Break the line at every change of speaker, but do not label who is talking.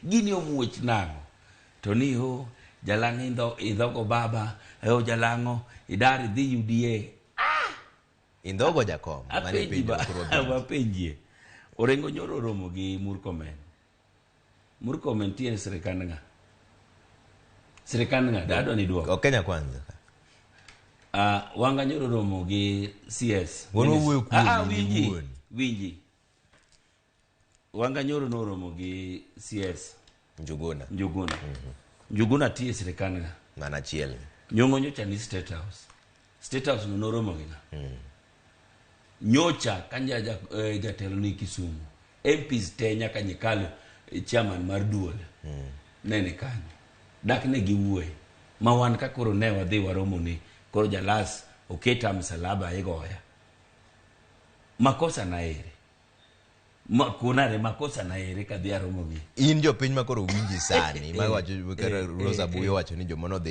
Gini omuoch nang'o? To ni o jalang'o indho idhogo baba, e o jalang'o idar idhi UDA.
Indhogo jakom. Mane
Apenji
penjo
ba,
koro wapenji.
wapenjie. Orengo nyoro oromo gi Murkomen. Murkomen tie e sirikand ng'a? Sirikand ng'a? Adwa ni duoko.
Ok Kenya kwanza.
Wanga nyoro romo gi CS.
Wan wawuoyo kuomi, in
Winji,
iwuon.
winji. Wanga nyoro noromo gi CS
Njuguna.
Njuguna. Njuguna tiye sirikand ng'a?
Mana achiel.
Nyong'o nyocha ni State House. State House no noromo gi ng'a? Nyocha ka nja jatelo ni Kisumu. MPs te nyaka Nyikal chairman mar duol. Ne ni kanyo. Dak ne giwuoye. Ma wan ka koro ne wadhi waromo ni koro jalas oketa msalaba igoya. Makosa na ere. Kunare makosa na ere kadhi aromo gi.
In jopiny ma koro winji sani, ma wacho kaka Rosa Buyo wacho ni joma nodhi